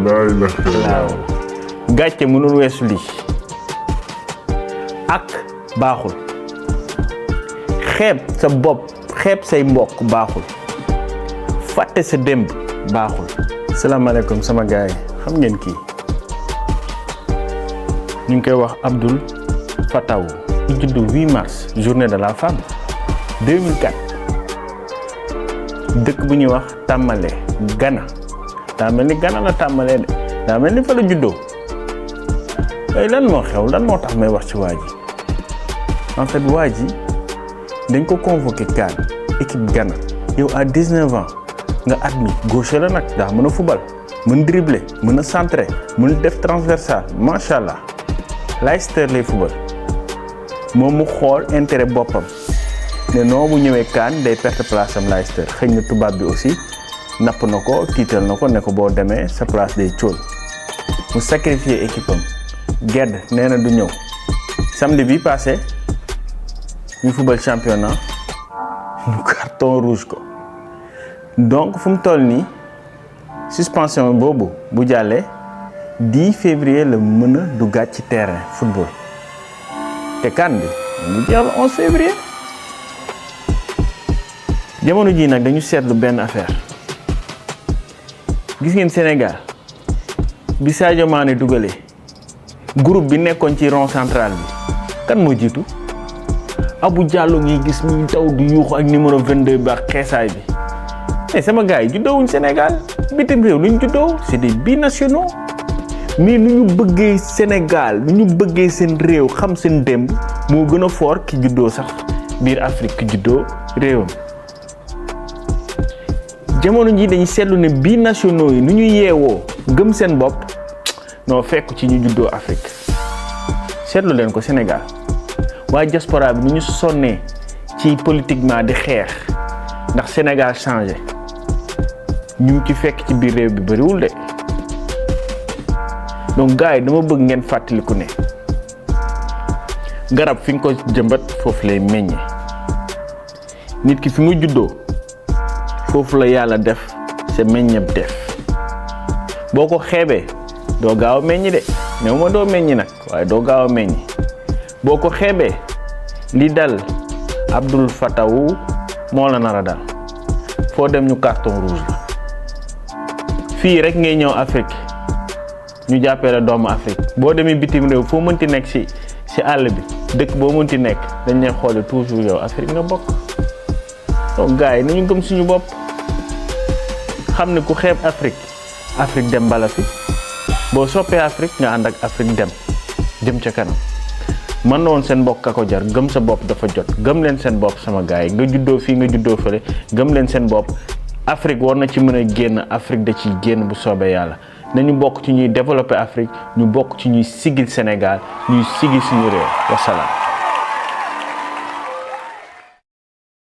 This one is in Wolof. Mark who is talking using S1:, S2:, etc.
S1: waaw gàcce mënul weesu lii ak baaxul xeeb sa bopp xeeb say mbokk baaxul fàtte sa démb baaxul. salaamaaleykum sama gars yi xam ngeen kii ñu ngi koy wax Abdul Fatawu du juddu 8 mars journée de la femme 2004 dëkk bu ñuy wax Tàmmale Ghana daa mel ni Ghana la tàmmalee de daa mel ni fa la juddoo ay lan moo xew lan moo tax may wax ci waa ji en fait waa ji dañ ko convoqué CAN équipe Ghana yow à 19 ans nga admis gaucher la nag daa mën a fubal mën dribbler mën a centrer mën def transversal macha allah Leicester lay fubal moom mu xool intérêt boppam ne noo bu ñëwee CAN day perte place am Leicester xëy na tubaab bi aussi napp na ko tiital na ko ne ko boo demee sa place day cóol mu sacrifier équipe am gedd nee na du ñëw samedi bi passé ñu fubal championnat ñu carton rouge ko donc fu mu toll nii suspension boobu bu jàllee 10 février la mën a duggaat ci terrain football te CAN bi mu jeex le 11 février jamono jii nag dañu seetlu benn affaire gis ngeen Sénégal bi Sadio Mané dugalee groupe bi nekkoon ci rond central bi kan moo jiitu Abou Diallo ngi gis muy taw di yuuxu ak numéro 22 bi ak xeesaay bi mais sama gars yi juddoowuñ Sénégal bitim réew lu ñu juddoo c'est des binationaux mais nu ñu bëggee Sénégal nu ñu bëggee seen réew xam seen démb moo gën a fort ki juddoo sax biir Afrique ki juddoo réewam jamono ji dañuy seetlu ne binationaux yi nu ñu yeewoo gëm seen bopp noo fekk ci ñu juddoo Afrique seetlu leen ko Sénégal waaye diaspora bi nu ñu sonnee ci politiquement di xeex ndax Sénégal changé ñu ci fekk ci biir réew bi bariwul de donc gars yi dama bëgg ngeen fàttaliku ne garab fi nga ko jëmbat foofu lay meññee nit ki fi mu juddoo foofu la yàlla def sa meññeeb def boo ko xeebee doo gaaw a meññi de néew ma doo meññi nag waaye doo gaaw a meññi boo ko xeebee li dal Abdul Fatawu moo la nar a dal foo dem ñu carton rouge la fii rek ngay ñëw Afrique ñu jàppee la doomu Afrique boo demee bitim réew foo mënti nekk ci àll bi dëkk boo mënti nekk dañ lay xoole toujours yow Afrique nga bokk donc gars yi nañu gëm suñu bopp xam ne ku xeeb Afrique dem bala fi boo soppee Afrique nga ànd ak Afrique dem jëm ca kanam man na woon seen mbokk a ko jar gëm sa bopp dafa jot gëm leen seen bopp sama gars yi nga juddoo fii nga juddoo fële gëm leen seen bopp Afrique war na ci mën a génn Afrique da ciy génn bu soobee yàlla nañu bokk ci ñuy développer Afrique ñu bokk ci ñuy sigil Sénégal ñuy sigil suñu réew wasalaam